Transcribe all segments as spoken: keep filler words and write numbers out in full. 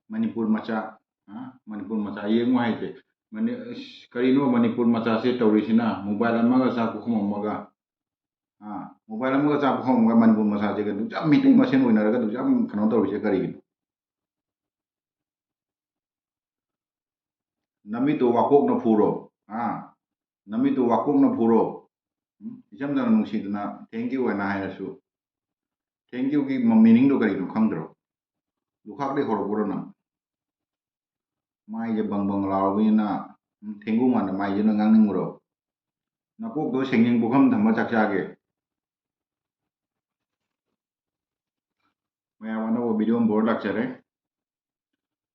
ꯃꯅꯤꯄꯨꯔ ꯃꯆꯥ, ꯑ? ꯃꯅꯤꯄꯨꯔ ꯃꯆꯥ ꯌꯦꯡꯉꯨ ꯍꯥꯏꯁꯦ꯫ ꯃꯅꯤ-, ꯑꯁ, ꯀꯔꯤꯅꯣ ꯃꯅꯤꯄꯨꯔ ꯃꯆꯥꯁꯦ ꯇꯧꯔꯤꯁꯤꯅ? Mobile ꯑꯃꯒ ꯆꯥꯛ ꯄꯨꯈꯝ ꯑꯃꯒ, ꯑ? Mobile ꯑꯃꯒ ꯆꯥꯛ ꯄꯨꯈꯝ ꯑꯃꯒ ꯃꯅꯤꯄꯨꯔ ꯃꯆꯥꯁꯦ ꯑꯗꯨꯛ ꯌꯥꯝ ꯃꯤꯇꯩ ꯃꯁꯦꯟ ꯑꯣꯏꯅꯔꯒ ꯑꯗꯨꯛ ꯌꯥꯝ ꯀꯩꯅꯣ ꯇꯧꯔꯤꯁꯦ ꯀꯔꯤꯒꯤꯅꯣ? ꯅꯃꯤꯠꯇꯣ ꯋꯥꯀꯣꯛꯅ ꯐꯨꯔꯣ꯫ ꯑꯥ, ꯅꯃꯤꯠꯇꯣ ꯋꯥꯀꯣꯛꯅ ꯐꯨꯔꯣ꯫ ꯎꯝ? ꯏꯆꯝ ꯆꯝꯅ ꯅꯨꯡꯁꯤꯗꯅ "Thank you" ꯍꯥꯏꯅ ꯍꯥꯏꯔꯁꯨ, "Thank you"ꯒꯤ ꯃ-, meaning ꯗꯣ ꯀꯔꯤꯅꯣ ꯈꯪꯗ꯭ꯔꯣ? ꯂꯨꯈꯥꯛꯇꯩ ꯍꯧꯔꯛꯄ꯭ꯔꯣ ꯅꯪ? ꯃꯥꯏꯁꯦ ꯕꯪ ꯕꯪ ꯂꯥꯎꯔꯕꯅꯤꯅ, ꯎꯝ, ꯊꯦꯡꯒꯨ ꯃꯥꯟꯗ ꯃꯥꯏꯁꯦ ꯅꯪ ꯉꯥꯡꯅꯤꯡꯕ꯭ꯔꯣ? ꯅꯀꯣꯛꯇꯣ ꯁꯦꯡꯖꯤꯡ ꯄꯨꯈꯝ ꯊꯝꯕ ꯆꯥꯛ ꯆꯥꯒꯦ꯫ ꯃꯌꯥꯝ ꯑꯅꯧꯕ video ꯑꯃ ꯄꯨꯔ ꯂꯥꯛꯆꯔꯦ꯫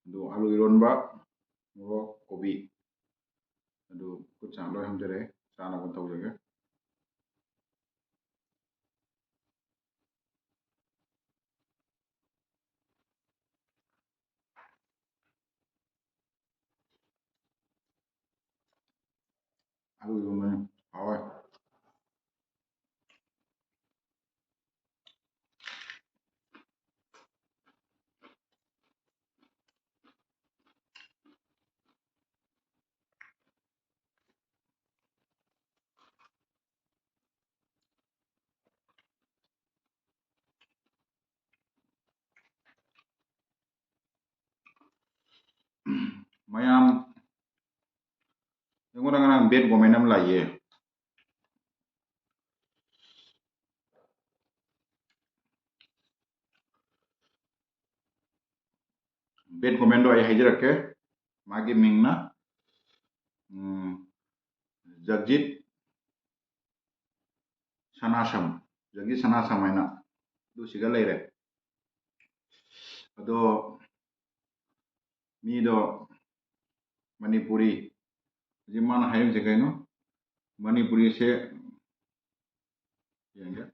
ꯑꯗꯨ ꯑꯂꯨ ꯏꯔꯣꯟꯕ, ꯃꯣꯔꯣꯛ, ꯀꯣꯕꯤ, ꯑꯗꯨ ꯈꯨꯠ ꯁꯥ ꯂꯣꯏ ꯍꯥꯝꯖꯔꯦ, ꯆꯥꯅꯕ ꯇꯧꯖꯒꯦ꯫ ꯑꯂꯨ ꯏꯔꯣꯟꯕꯅꯤ, ꯍꯥꯎꯋꯦ꯫ ꯃꯌꯥꯝ, ꯑꯩꯉꯣꯟꯗ ꯉꯔꯥꯡ bad comment ꯑꯃ ꯂꯥꯛꯏꯌꯦ꯫ Bad comment ꯗꯣ ꯑꯩ ꯍꯥꯏꯖꯔꯛꯀꯦ꯫ ꯃꯥꯒꯤ ꯃꯤꯡꯅ, ꯎꯝ, ꯖꯒꯖꯤꯠ ꯁꯅꯥꯁꯝ, ꯖꯒꯖꯤꯠ ꯁꯅꯥꯁꯝ ꯍꯥꯏꯅ ꯑꯗꯨ ꯁꯤꯒ ꯂꯩꯔꯦ꯫ ꯑꯗꯣ ꯃꯤꯗꯣ ꯃꯅꯤꯄꯨꯔꯤ, ꯍꯧꯖꯤꯛ ꯃꯥꯅ ꯍꯥꯏꯔꯤꯁꯦ ꯀꯩꯅꯣ? ꯃꯅꯤꯄꯨꯔꯤꯁꯦ ꯌꯦꯡꯒꯦ꯫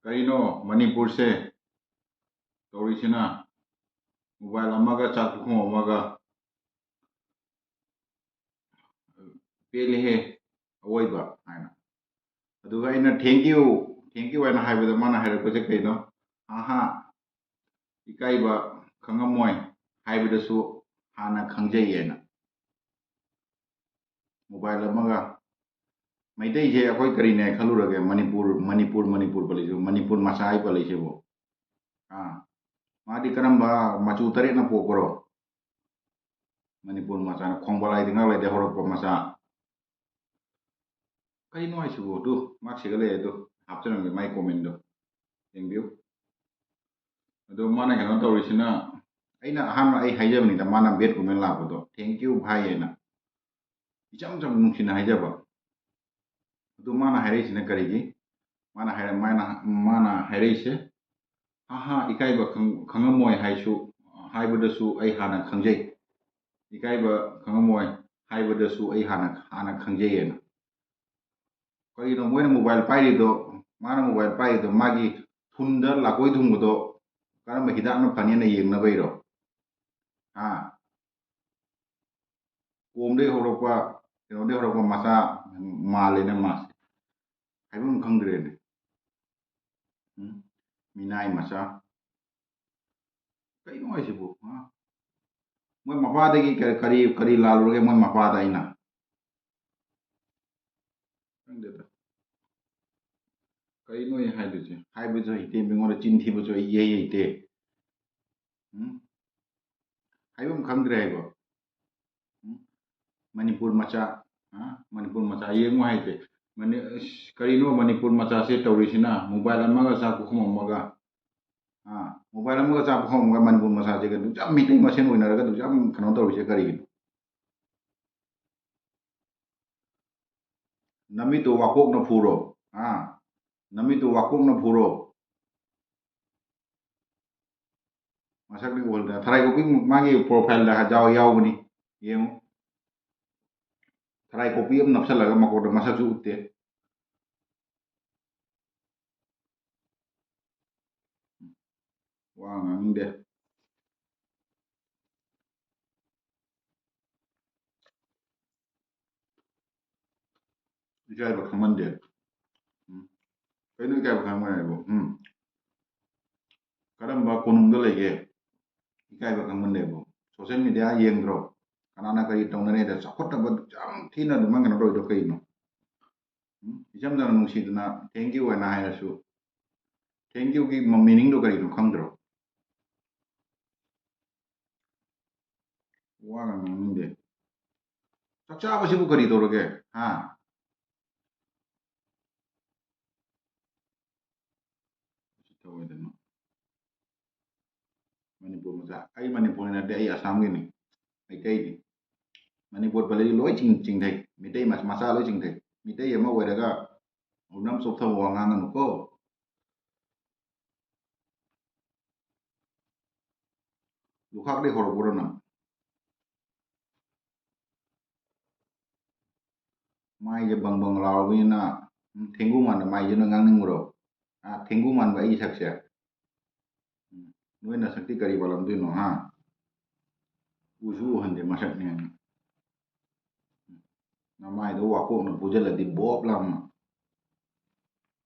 ꯀꯔꯤꯅꯣ ꯃꯅꯤꯄꯨꯔꯁꯦ ꯇꯧꯔꯤꯁꯤꯅ? Mobile ꯑꯃꯒ ꯆꯥꯛ ꯄꯨꯈꯝ ꯑꯃꯒ꯫ "ꯄꯦꯜꯂꯦꯍꯦ ꯑꯋꯣꯏꯕ" ꯍꯥꯏꯅ꯫ ꯑꯗꯨꯒ ꯑꯩꯅ "Thank you, thank you" ꯍꯥꯏꯅ ꯍꯥꯏꯕꯗ ꯃꯥꯅ ꯍꯥꯏꯔꯛꯄꯁꯦ ꯀꯩꯅꯣ? "ꯑꯍꯥ, ꯏꯀꯥꯏꯕ ꯈꯪꯉꯝꯃꯣꯏ ꯍꯥꯏꯕꯗꯁꯨ ꯍꯥꯟꯅ ꯈꯪꯖꯩ ꯍꯥꯏꯅ꯫ ꯃꯣꯕꯥꯏꯜ ꯑꯃꯒ ꯃꯩꯇꯩꯁꯦ ꯑꯩꯈꯣꯏ ꯀꯔꯤꯅꯦ ꯈꯜꯂꯨꯔꯒꯦ? ꯃꯅꯤꯄꯨꯔ, ꯃꯅꯤꯄꯨꯔ, ꯃꯅꯤꯄꯨꯔ ꯄꯜꯂꯤꯁꯤꯕꯨ, ꯃꯅꯤꯄꯨꯔ ꯃꯆꯥ ꯑꯩ ꯄꯜꯂꯤꯁꯤꯕꯨ꯫ ꯑꯥ, ꯃꯥꯗꯤ ꯀꯔꯝꯕ ꯃꯆꯨ ꯇꯔꯦꯠꯅ ꯄꯣꯛꯄꯔꯣ? ꯃꯅꯤꯄꯨꯔ ꯃꯆꯥꯅ ꯈꯣꯡꯕ ꯂꯥꯏꯗꯤ ꯉꯥꯛ ꯂꯩꯇꯦ ꯍꯧꯔꯛꯄ ꯃꯆꯥ꯫ ꯀꯩꯅꯣ ꯍꯥꯏꯁꯤꯕꯨ? ꯑꯗꯨ ꯃꯥ ꯁꯤꯒꯠꯂꯛꯑꯦ, ꯑꯗꯨ ꯍꯥꯞꯆꯔꯝꯒꯦ ꯃꯥꯏ ꯀꯣꯃꯦꯟꯗꯣ ꯌꯦꯡꯕꯤꯌꯨ꯫ ꯑꯗꯣ ꯃꯥꯅ ꯀꯩꯅꯣ ꯇꯧꯔꯤꯁꯤꯅ, ꯑꯩꯅ ꯑꯍꯥꯟꯕ ꯑꯩ ꯍꯥꯏꯖꯕꯅꯤꯗ, ꯃꯥꯅ ꯕꯦꯠ ꯀꯣꯃꯦꯟ ꯂꯥꯛꯄꯗꯣ "ꯊꯦꯡꯀ꯭ꯌꯨ ꯚꯥꯏ" ꯍꯥꯏꯅ ꯏꯆꯝ ꯆꯝꯅ ꯅꯨꯡꯁꯤꯅ ꯍꯥꯏꯖꯕ꯫ ꯑꯗꯨ ꯃꯥꯅ ꯍꯥꯏꯔꯛꯏꯁꯤꯅ ꯀꯔꯤꯒꯤ? ꯃꯥꯅ ꯍꯥꯏꯔ-, ꯃꯥꯅ, ꯃꯥꯅ ꯍꯥꯏꯔꯛꯏꯁꯦ, "ꯍꯥ ꯍꯥ, ꯏꯀꯥꯏꯕ ꯈꯪ-, ꯈꯪꯉꯝꯃꯣꯏ ꯍꯥꯏꯁꯨ, ꯍꯥꯏꯕꯗꯁꯨ ꯑꯩ ꯍꯥꯟꯅ ꯈꯪꯖꯩ꯫ ꯏꯀꯥꯏꯕ ꯈꯪꯉꯝꯃꯣꯏ ꯍꯥꯏꯕꯗꯁꯨ ꯑꯩ ꯍꯥꯟꯅ, ꯍꯥꯟꯅ ꯈꯪꯖꯩ" ꯍꯥꯏꯅ꯫ ꯀꯔꯤꯅꯣ ꯃꯣꯏꯅ ꯃꯣꯕꯥꯏꯜ ꯄꯥꯏꯔꯤꯗꯣ? ꯃꯥꯅ ꯃꯣꯕꯥꯏꯜ ꯄꯥꯏꯔꯤꯗꯣ ꯃꯥꯒꯤ ꯊꯨꯟꯗ ꯂꯥꯀꯣꯏ ꯊꯨꯡꯕꯗꯣ ꯀꯔꯝꯕ ꯍꯤꯗꯥꯛꯅ ꯐꯅꯤꯅ ꯌꯦꯡꯅꯕꯩꯔꯣ? ꯍꯥ? ꯀꯣꯝꯗꯩ ꯍꯧꯔꯛꯄ, ꯀꯩꯅꯣꯗꯩ ꯍꯧꯔꯛꯄ ꯃꯆꯥ ꯃꯥꯜꯂꯦꯅꯦ ꯃꯥꯁꯦ꯫ ꯍꯥꯏꯐꯝ ꯈꯪꯗ꯭ꯔꯦꯅꯦ꯫ ꯎꯝ? ꯃꯤꯅꯥꯏ ꯃꯆꯥ꯫ ꯀꯩꯅꯣ ꯍꯥꯏꯁꯤꯕꯨ? ꯍꯥ? ꯃꯣꯏ ꯃꯄꯥꯗꯒꯤ ꯀ-, ꯀꯔꯤ, ꯀꯔꯤ ꯂꯥꯜꯂꯨꯔꯒꯦ ꯃꯣꯏ ꯃꯄꯥꯗ ꯑꯩꯅ? ꯈꯪꯗꯦꯗ꯫ ꯀꯩꯅꯣ ꯑꯩ ꯍꯥꯏꯗꯣꯏꯁꯦ? ꯍꯥꯏꯕꯁꯨ ꯍꯩꯇꯦ, ꯃꯤꯉꯣꯟꯗ ꯆꯤꯟ ꯊꯤꯕꯁꯨ ꯑꯩ ꯏꯍꯩ ꯍꯩꯇꯦ꯫ ꯎꯝ? ꯍꯥꯏꯐꯝ ꯈꯪꯗ꯭ꯔꯦ ꯍꯥꯏꯕ꯫ ꯎꯝ? ꯃꯅꯤꯄꯨꯔ ꯃꯆꯥ, ꯍꯥ? ꯃꯅꯤꯄꯨꯔ ꯃꯆꯥ ꯌꯦꯡꯉꯨ ꯍꯥꯏꯗꯦ꯫ ꯃꯅꯤ-, ꯑꯁ, ꯀꯔꯤꯅꯣ ꯃꯅꯤꯄꯨꯔ ꯃꯆꯥꯁꯦ ꯇꯧꯔꯤꯁꯤꯅ? ꯃꯣꯕꯥꯏꯜ ꯑꯃꯒ ꯆꯥꯛ ꯄꯨꯈꯝ ꯑꯃꯒ, ꯍꯥ? ꯃꯣꯕꯥꯏꯜ ꯑꯃꯒ ꯆꯥꯛ ꯄꯨꯈꯝ ꯑꯃꯒ ꯃꯅꯤꯄꯨꯔ ꯃꯆꯥꯁꯦ ꯑꯗꯨꯛ ꯌꯥꯝ ꯃꯤꯇꯩ ꯃꯁꯦꯟ ꯑꯣꯏꯅꯔꯒ ꯑꯗꯨꯛ ꯌꯥꯝ ꯀꯩꯅꯣ ꯇꯧꯔꯤꯁꯦ ꯀꯔꯤꯒꯤꯅꯣ? ꯅꯃꯤꯠꯇꯣ ꯋꯥꯀꯣꯛꯅ ꯐꯨꯔꯣ꯫ ꯑꯥ, ꯅꯃꯤꯠꯇꯣ ꯋꯥꯀꯣꯛꯅ ꯐꯨꯔꯣ꯫ ꯃꯁꯛꯅꯤ ꯎꯍꯜꯂꯦ꯫ ꯊꯔꯥꯏ ꯀꯣꯛꯄꯤ ꯃꯥꯒꯤ profile ꯗ ꯌꯥꯎ-, ꯌꯥꯎꯕꯅꯤ꯫ ꯌꯦꯡꯉꯨ꯫ ꯊꯔꯥꯏ ꯀꯣꯛꯄꯤ ꯑꯃ ꯅꯞꯁꯜꯂꯒ ꯃꯀꯣꯛꯇ ꯃꯁꯛꯁꯨ ꯎꯠꯇꯦ꯫ ꯋꯥ ꯉꯥꯡꯅꯤꯡꯗꯦ꯫ ꯏꯀꯥꯏꯕ ꯈꯪꯃꯟꯗꯦ꯫ ꯎꯝ꯫ ꯀꯩꯅꯣ ꯏꯀꯥꯏꯕ ꯈꯪꯃꯟ ꯍꯥꯏꯕꯨ? ꯎꯝ꯫ ꯀꯔꯝꯕ ꯀꯣꯅꯨꯡꯗ ꯂꯩꯒꯦ? ꯏꯀꯥꯏꯕ ꯈꯪꯃꯟꯗꯦꯕꯨ꯫ ꯁꯣꯁꯦꯜ ꯃꯦꯗꯤꯌꯥ ꯌꯦꯡꯗ꯭ꯔꯣ? ꯀꯅꯥꯅ ꯀꯔꯤ ꯇꯧꯅꯔꯦꯗ? ꯆꯥꯎꯈꯠꯇꯕ ꯌꯥꯝ ꯊꯤꯅ ꯑꯗꯨꯃꯥꯏꯅ ꯀꯩꯅꯣ ꯇꯧꯔꯤꯗꯣ ꯀꯩꯅꯣ? ꯎꯝ? ꯏꯆꯝ ꯆꯝꯅ ꯅꯨꯡꯁꯤꯗꯅ "ꯊꯦꯡꯀ꯭ꯌꯨ" ꯍꯥꯏꯅ ꯍꯥꯏꯔꯁꯨ, "ꯊꯦꯡꯀ꯭ꯌꯨꯒꯤ" ꯃꯤꯅꯤꯡꯗꯣ ꯀꯔꯤꯅꯣ ꯈꯪꯗ꯭ꯔꯣ? ꯋꯥꯒ ꯉꯥꯡꯅꯤꯡꯗꯦ꯫ ꯆꯥꯛ ꯆꯥꯕꯁꯤꯕꯨ ꯀꯔꯤ ꯇꯧꯔꯒꯦ? ꯍꯥ? ꯇꯧꯔꯣꯏꯗꯅ꯫ ꯃꯅꯤꯄꯨꯔ ꯃꯆꯥ꯫ ꯑꯩ ꯃꯅꯤꯄꯨꯔꯤ ꯅꯠꯇꯦ, ꯑꯩ ꯑꯁꯥꯝꯒꯤꯅꯤ꯫ ꯃꯩꯇꯩꯅꯤ꯫ ꯃꯅꯤꯄꯨꯔ ꯄꯜꯂꯗꯤ ꯂꯣꯏ ꯆꯤꯡ-, ꯆꯤꯡꯊꯩ꯫ ꯃꯤꯇꯩ ꯃꯆꯥ ꯂꯣꯏ ꯆꯤꯡꯊꯩ꯫ ꯃꯤꯇꯩ ꯑꯃ ꯑꯣꯏꯔꯒ ꯎꯅꯝ ꯆꯣꯞꯊꯕ ꯋꯥ ꯉꯥꯡꯒꯅꯨꯀꯣ꯫ ꯂꯨꯈꯥꯛꯇꯩ ꯍꯧꯔꯛꯄ꯭ꯔꯣ ꯅꯪ? ꯃꯥꯏꯁꯦ ꯕꯪ ꯕꯪ ꯂꯥꯎꯔꯕꯅꯤꯅ, ꯎꯝ, ꯊꯦꯡꯒꯨ ꯃꯥꯟꯕ ꯃꯥꯏꯁꯦ ꯅꯣꯏ ꯉꯥꯡꯅꯤꯡꯕ꯭ꯔꯣ? ꯑꯥ, ꯊꯦꯡꯒꯨ ꯃꯥꯟꯕ ꯑꯩꯒꯤ ꯁꯛꯁꯦ? ꯎꯝ, ꯅꯣꯏ ꯅꯁꯛꯇꯤ ꯀꯔꯤ ꯃꯥꯜꯂꯝꯗꯣꯏꯅꯣ, ꯍꯥ? ꯎꯁꯨ ꯎꯍꯟꯗꯦ ꯃꯁꯛꯅꯦꯅ꯫ ꯅꯃꯥꯏꯗꯣ ꯋꯥꯀꯣꯛꯅ ꯐꯨꯖꯜꯂꯗꯤ ꯕꯣꯞ ꯂꯥꯎꯅ꯫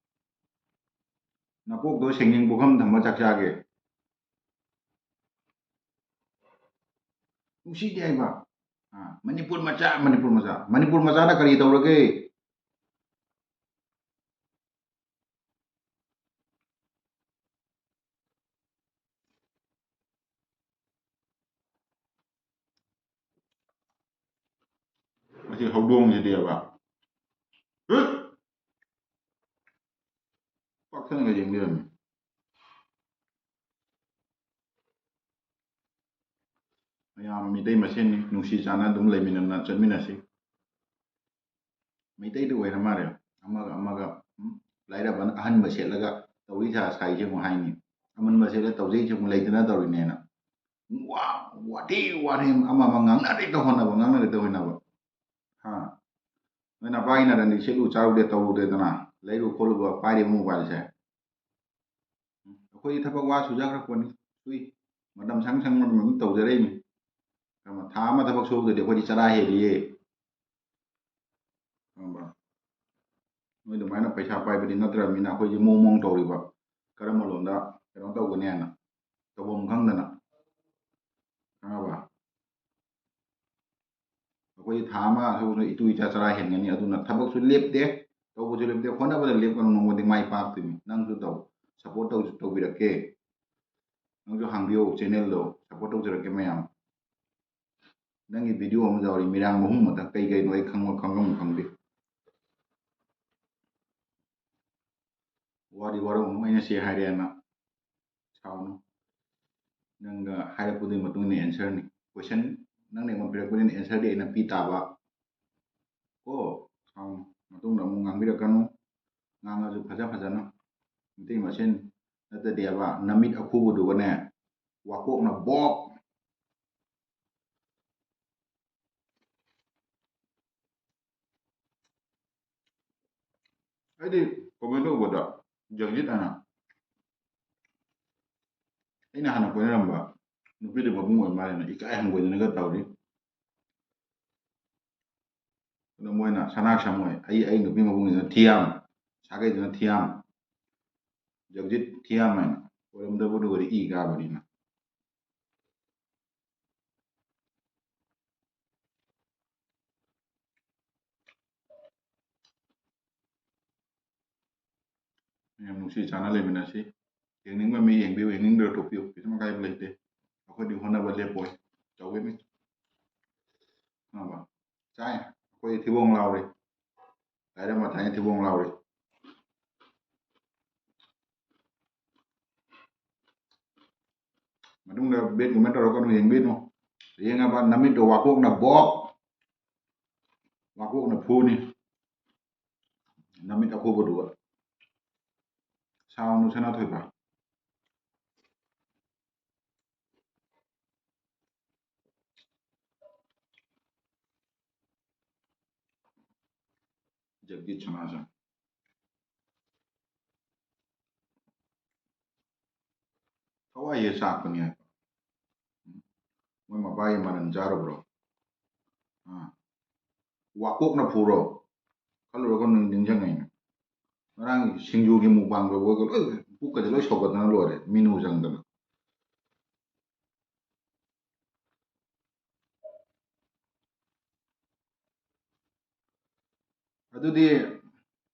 ꯅꯀꯣꯛꯇꯣ ꯁꯦꯡꯖꯤꯡ ꯄꯨꯈꯝ ꯊꯝꯕ ꯆꯥꯛ ꯆꯥꯒꯦ꯫ ꯅꯨꯡꯁꯤꯗꯦ ꯍꯥꯏꯕ꯫ ꯑꯥ, ꯃꯅꯤꯄꯨꯔ ꯃꯆꯥ, ꯃꯅꯤꯄꯨꯔ ꯃꯆꯥ꯫ ꯃꯅꯤꯄꯨꯔ ꯃꯆꯥꯅ ꯀꯔꯤ ꯇꯧꯔꯒꯦ? ꯃꯁꯤ ꯍꯧꯗꯣꯡꯁꯤꯗꯤꯕ꯫ ꯍꯨꯠ! ꯄꯥꯛꯊꯅꯒ ꯌꯦꯡꯕꯤꯔꯝꯃꯤ꯫ ꯃꯌꯥꯝ ꯃꯤꯇꯩ ꯃꯁꯦꯟꯅꯤ, ꯅꯨꯡꯁꯤ ꯆꯥꯟꯅ ꯑꯗꯨꯝ ꯂꯩꯃꯤꯟꯅꯅ ꯆꯠꯃꯤꯟꯅꯁꯤ꯫ ꯃꯩꯇꯩꯗ ꯑꯣꯏꯔ ꯃꯥꯜꯂꯦ꯫ ꯑꯃꯒ ꯑꯃꯒ, ꯎꯝ, ꯂꯥꯏꯔꯕꯅ ꯑꯍꯟꯕ ꯁꯦꯠꯂꯒ ꯇꯧꯔꯤ ꯁꯥ ꯁꯥꯏꯁꯦ ꯑꯃꯨꯛ ꯍꯥꯏꯅꯤ꯫ ꯑꯃꯟꯕ ꯁꯦꯠꯂ ꯇꯧꯖꯩꯁꯦ ꯑꯃꯨꯛ ꯂꯩꯇꯅ ꯇꯧꯔꯤꯅꯦꯅ꯫ ꯋꯥ, ꯋꯥꯊꯤ ꯋꯥꯔꯦꯝ ꯑꯃ ꯑꯃ ꯉꯥꯡꯅꯔꯦ ꯇꯧꯍꯟꯅꯕ, ꯉꯥꯡꯅꯔꯦ ꯇꯧꯍꯟꯅꯕ꯫ ꯍꯥ? ꯅꯣꯏ ꯅꯄꯥꯒꯤ ꯅꯔꯟꯗꯤ ꯁꯦꯠꯂꯨ ꯆꯥꯔꯨꯗꯦ ꯇꯧꯔꯨꯗꯦꯗꯅ, ꯂꯩꯔꯨ ꯈꯣꯠꯂꯨꯕ ꯄꯥꯏꯔꯤꯕ ꯃꯣꯕꯥꯏꯜꯁꯦ꯫ ꯎꯝ, ꯑꯩꯈꯣꯏꯗꯤ ꯊꯕꯛ ꯋꯥ ꯁꯨꯖꯈ꯭ꯔ ꯄꯣꯠꯅꯤ, ꯁꯨꯏ꯫ ꯃꯇꯝ ꯁꯪ ꯁꯪꯕ ꯑꯗꯨꯝ ꯇꯧꯖꯔꯛꯏꯅꯤ꯫ ꯀꯔꯝꯕ ꯊꯥ ꯑꯃ ꯊꯕꯛ ꯁꯨꯕꯗꯗꯤ ꯑꯩꯈꯣꯏꯗꯤ ꯆꯔꯥ ꯍꯦꯜꯂꯤꯌꯦ꯫ ꯈꯪꯉꯕ? ꯅꯣꯏ ꯑꯗꯨꯃꯥꯏꯅ ꯄꯩꯁꯥ ꯄꯥꯏꯕꯗꯤ ꯅꯠꯇ꯭ꯔꯕꯅꯤꯅ ꯑꯩꯈꯣꯏꯁꯦ ꯃꯑꯣꯡ ꯃꯑꯣꯡ ꯇꯧꯔꯤꯕ꯫ ꯀꯔꯝꯕ ꯂꯣꯝꯗ ꯀꯩꯅꯣ ꯇꯧꯒꯅꯤ ꯍꯥꯏꯅ ꯇꯧꯐꯝ ꯈꯪꯗꯅ꯫ ꯑꯩꯈꯣꯏ ꯊꯥ ꯑꯃ ꯁꯨꯕꯗ ꯏꯇꯨ ꯏꯆꯥ ꯆꯔꯥ ꯍꯦꯟꯒꯅꯤ, ꯑꯗꯨꯅ ꯊꯕꯛꯁꯨ ꯂꯦꯞꯇꯦ, ꯇꯧꯕꯁꯨ ꯂꯦꯞꯇꯦ, ꯍꯣꯠꯅꯕꯗ ꯂꯦꯞꯀꯅꯨ, ꯅꯣꯡꯃꯗꯤ ꯃꯥꯏ ꯄꯥꯛꯇꯣꯏꯅꯤ꯫ ꯅꯪꯁꯨ ꯇꯧ, ꯁꯞꯄꯣꯔꯠ ꯇꯧꯁꯨ ꯇꯧꯕꯤꯔꯛꯀꯦ, ꯅꯪꯁꯨ ꯍꯥꯡꯕꯤꯌꯣ ꯆꯦꯅꯦꯜꯗꯣ, ꯁꯞꯄꯣꯔꯠ ꯇꯧꯖꯔꯛꯀꯦ ꯃꯌꯥꯝ꯫ ꯅꯪꯒꯤ ꯚꯤꯗꯤꯑꯣ ꯑꯃ ꯌꯥꯎꯔꯤ, ꯃꯤꯔꯥꯡ ꯃꯍꯨꯝ ꯃꯊꯛ ꯀꯩ ꯀꯩꯅꯣ ꯑꯩ ꯈꯪꯕ ꯈꯪꯐꯝ ꯈꯪꯗꯦ꯫ ꯋꯥꯗꯤ ꯋꯥꯔꯧꯅꯨ, ꯑꯩꯅ ꯁꯤ ꯍꯥꯏꯔꯦꯅ ꯁꯥꯎꯅꯨ꯫ ꯅꯪꯒ ꯍꯥꯏꯔꯛꯄꯗꯨꯒꯤ ꯃꯇꯨꯡ ꯏꯟꯅ ꯑꯦꯟꯁꯔꯅꯤ꯫ ꯀꯣꯏꯁꯟ ꯅꯪꯅ ꯑꯩꯉꯣꯟꯗ ꯄꯤꯔꯛꯄꯅꯤꯅ ꯑꯦꯟꯁꯔꯗꯤ ꯑꯩꯅ ꯄꯤ ꯇꯥꯕ꯫ ꯀꯣ, ꯁꯥꯎꯅꯨ꯫ ꯃꯇꯨꯡꯗ ꯑꯃꯨꯛ ꯉꯥꯡꯕꯤꯔꯛꯀꯅꯨ꯫ ꯉꯥꯡꯉꯁꯨ ꯐꯖ ꯐꯖꯅ꯫ ꯃꯩꯇꯩ ꯃꯁꯦꯟ ꯅꯠꯇꯗꯦꯕ, ꯅꯃꯤꯠ ꯑꯈꯨꯕꯗꯨꯒꯅꯦ, ꯋꯥꯀꯣꯛꯅ ꯕꯣꯛ꯫ ꯑꯩꯗꯤ ꯀꯃꯦꯟ ꯇꯧꯕꯗ ꯖꯒꯖꯤꯠ ꯍꯥꯏꯅ ꯑꯩꯅ ꯍꯥꯟꯅ ꯀꯣꯏꯅꯔꯝꯕ ꯅꯨꯄꯤꯗꯨ ꯃꯕꯨꯡ ꯑꯣꯏ ꯃꯥꯜꯂꯦꯅ ꯏꯀꯥꯏ ꯍꯪꯒꯣꯏꯗꯅꯒ ꯇꯧꯔꯤ꯫ ꯑꯗꯣ ꯃꯣꯏꯅ ꯁꯅꯥ ꯁꯃꯣꯏ, ꯑꯩ, ꯑꯩ ꯅꯨꯄꯤ ꯃꯕꯨꯡꯁꯤꯅ ꯊꯤꯌꯥꯝ, ꯁꯥꯒꯩꯗꯨꯅ ꯊꯤꯌꯥꯝ, ꯖꯒꯖꯤꯠ ꯊꯤꯌꯥꯝ ꯍꯥꯏꯅ ꯑꯣꯏꯔꯝꯗꯕꯗꯨꯒꯗꯤ ꯏ ꯀꯥꯕꯅꯤꯅ꯫ ꯃꯌꯥꯝ ꯅꯨꯡꯁꯤ ꯆꯥꯟꯅ ꯂꯩꯃꯤꯟꯅꯁꯤ꯫ ꯌꯦꯡꯅꯤꯡꯕ ꯃꯤ ꯌꯦꯡꯕꯤꯌꯨ, ꯌꯦꯡꯅꯤꯡꯗꯕ ꯇꯣꯛꯄꯤꯌꯨ, ꯀꯩꯁꯨꯝ ꯑꯀꯥꯏꯕ ꯂꯩꯇꯦ꯫ ꯑꯩꯈꯣꯏꯗꯤ ꯍꯣꯠꯅꯕ ꯂꯦꯞꯄꯣꯏ, ꯇꯧꯒꯅꯤ꯫ ꯈꯪꯉꯕ? ꯆꯥꯏ, ꯑꯩꯈꯣꯏ ꯊꯤꯕꯣꯡ ꯂꯥꯎꯔꯤ, ꯂꯥꯏꯔ ꯃꯊꯥꯏꯅ ꯊꯤꯕꯣꯡ ꯂꯥꯎꯔꯤ꯫ ꯃꯇꯨꯡꯗ ꯕꯦꯠ ꯀꯨꯝꯕ ꯇꯧꯔꯛꯀꯅꯨ, ꯌꯦꯡꯕꯤꯅꯨ꯫ ꯌꯦꯡꯉꯕ ꯅꯃꯤꯠꯇꯣ ꯋꯥꯀꯣꯛꯅ ꯕꯣꯛ, ꯋꯥꯀꯣꯛꯅ ꯐꯨꯅꯤ꯫ ꯅꯃꯤꯠ ꯑꯈꯨꯕꯗꯨꯒ꯫ ꯁꯥꯎꯅꯨ ꯁꯅꯥꯊꯣꯏꯕ꯫ ꯖꯒꯗꯤꯁ ꯁꯅꯥꯁꯟ꯫ ꯊꯋꯥꯏꯁꯦ ꯆꯥꯛꯄꯅꯤ ꯍꯥꯏꯕ꯫ ꯃꯣꯏ ꯃꯄꯥꯒꯤ ꯃꯔꯟ ꯆꯥꯔꯨꯕ꯭ꯔꯣ? ꯑꯥ꯫ ꯋꯥꯀꯣꯛꯅ ꯐꯨꯔꯣ꯫ ꯈꯜꯂꯨꯔꯒ ꯅꯤꯡ-, ꯅꯤꯡꯁꯤꯡꯉꯛꯏꯅꯦ꯫ ꯉꯔꯥꯡꯒꯤ ꯁꯤꯡꯖꯨꯒꯤ ꯃꯨꯛꯕꯥꯡꯗꯣ ꯑꯩꯈꯣꯏꯒ ꯂꯣꯏ, ꯄꯨꯛꯀꯁꯦ ꯂꯣꯏ ꯁꯧꯒꯠꯇꯅ ꯂꯣꯏꯔꯦ, ꯃꯤꯅꯨ ꯆꯪꯗꯅ꯫ ꯑꯗꯨꯗꯤ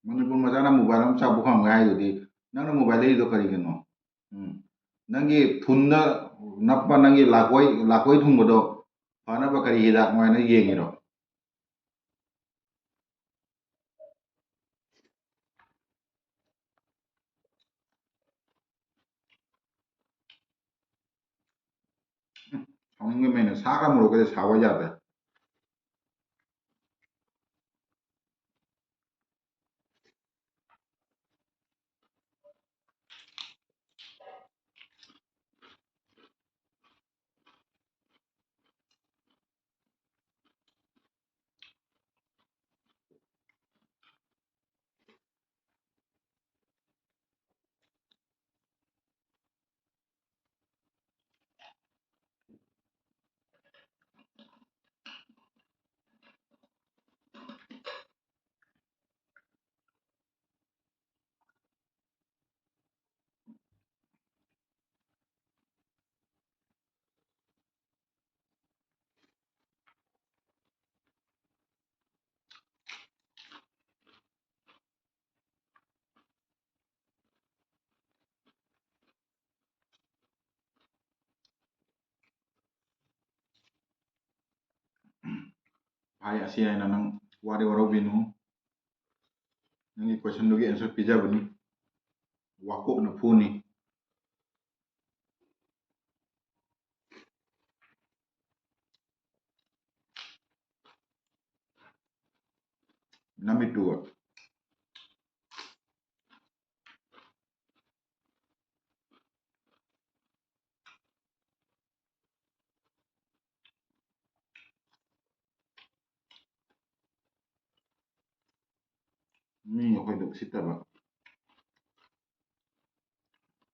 ꯃꯅꯤꯄꯨꯔ ꯃꯆꯥꯅ ꯃꯣꯕꯥꯏꯜ ꯑꯃ ꯆꯥꯕ ꯐꯪꯉꯦ ꯍꯥꯏꯗꯨꯗꯤ, ꯅꯪꯅ ꯃꯣꯕꯥꯏꯜ ꯂꯩꯔꯤꯗꯣ ꯀꯔꯤꯒꯤꯅꯣ? ꯎꯝ꯫ ꯅꯪꯒꯤ ꯊꯨꯟꯗ ꯅꯞꯄ ꯅꯪꯒꯤ ꯂꯥꯀꯣꯏ, ꯂꯥꯀꯣꯏ ꯊꯨꯡꯕꯗꯣ ꯐꯅꯕ ꯀꯔꯤ ꯍꯤꯗꯥꯛꯅꯣ ꯍꯥꯏꯅ ꯌꯦꯡꯉꯤꯔꯣ? ꯎꯝ, ꯁꯥꯎꯅꯤꯡꯕꯩ ꯃꯩꯅ ꯁꯥꯒ ꯃꯣꯔꯣꯛꯀꯁꯦ ꯁꯥꯕ ꯌꯥꯗ꯭ꯔꯦ꯫ ꯚꯥꯏ, ꯑꯁꯤ ꯍꯥꯏꯅ ꯅꯪ ꯋꯥꯗꯤ ꯋꯥꯔꯧꯕꯤꯅꯨ꯫ ꯅꯪꯒꯤ questionꯗꯨꯒꯤ answer ꯄꯤꯖꯕꯅꯤ꯫ ꯋꯥꯀꯣꯛꯅ ꯐꯨꯅꯤ꯫ ꯅꯃꯤꯠꯇꯨꯒ꯫ ꯃꯤ ꯑꯩꯈꯣꯏꯗ ꯎꯁꯤꯠꯇꯕ꯫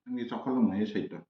ꯅꯪꯗꯤ ꯆꯥꯎꯈꯠꯂꯝꯃꯣꯏꯍꯦ ꯁꯩꯇ꯫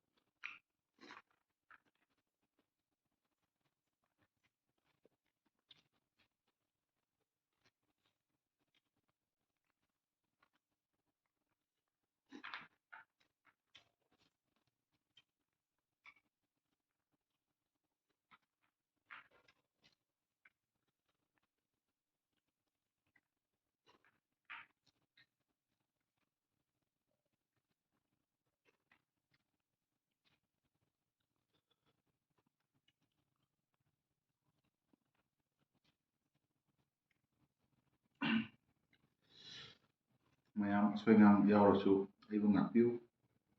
ꯃꯌꯥꯝ ꯑꯁꯣꯏ ꯑꯉꯥꯝ ꯌꯥꯎꯔꯁꯨ ꯑꯩꯕꯨ ꯉꯥꯛꯄꯤꯌꯨ,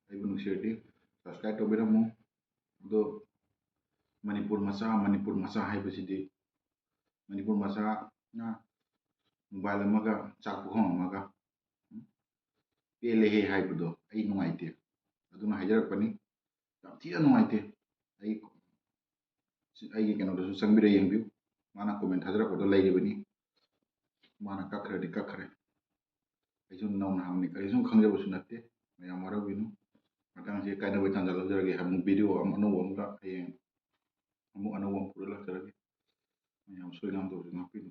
ꯑꯩꯕꯨ ꯅꯨꯡꯁꯤꯔꯗꯤ subscribe ꯇꯧꯕꯤꯔꯝꯃꯨ꯫ ꯑꯗꯣ ꯃꯅꯤꯄꯨꯔ ꯃꯆꯥ, ꯃꯅꯤꯄꯨꯔ ꯃꯆꯥ ꯍꯥꯏꯕꯁꯤꯗꯤ, ꯃꯅꯤꯄꯨꯔ ꯃꯆꯥꯅ mobile ꯑꯃꯒ ꯆꯥꯛ ꯄꯨꯈꯝ ꯑꯃꯒ ꯄꯦꯜꯂꯦꯍꯦ ꯍꯥꯏꯕꯗꯣ ꯑꯩ ꯅꯨꯡꯉꯥꯏꯇꯦ꯫ ꯑꯗꯨꯅ ꯍꯥꯏꯖꯔꯛꯄꯅꯤ꯫ ꯌꯥꯝ ꯊꯤꯅ ꯅꯨꯡꯉꯥꯏꯇꯦ꯫ ꯑꯩ, ꯑꯩꯒꯤ ꯀꯩꯅꯣꯗꯁꯨ ꯆꯪꯕꯤꯔ ꯌꯦꯡꯕꯤꯌꯨ꯫ ꯃꯥꯅ comment ꯊꯥꯖꯔꯛꯄꯗꯣ ꯂꯩꯔꯤꯕꯅꯤ꯫ ꯃꯥꯅ ꯀꯛꯈ꯭ꯔꯗꯤ ꯀꯛꯈ꯭ꯔꯦ꯫ ꯑꯩꯁꯨ ꯅꯧꯅ ꯍꯥꯡꯕꯅꯤ, ꯀꯔꯤꯁꯨ ꯈꯪꯖꯕꯁꯨ ꯅꯠꯇꯦ꯫ ꯃꯌꯥꯝ ꯋꯥꯔꯧꯕꯤꯅꯨ꯫ ꯃꯇꯥꯡꯁꯤ ꯀꯥꯏꯅꯕꯒꯤ ꯇꯥꯟꯖꯥ ꯂꯧꯖꯔꯒꯦ꯫ ꯑꯃꯨꯛ video ꯑꯃ ꯑꯅꯧꯕ ꯑꯃꯒ ꯍꯌꯦꯡ ꯑꯃꯨꯛ ꯑꯅꯧꯕ ꯑꯃ ꯄꯨꯔ ꯂꯥꯛꯆꯔꯒꯦ꯫ ꯃꯌꯥꯝ ꯁꯣꯏ ꯉꯥꯝ ꯇꯧꯕꯁꯨ ꯉꯥꯛꯄꯤꯌꯨ꯫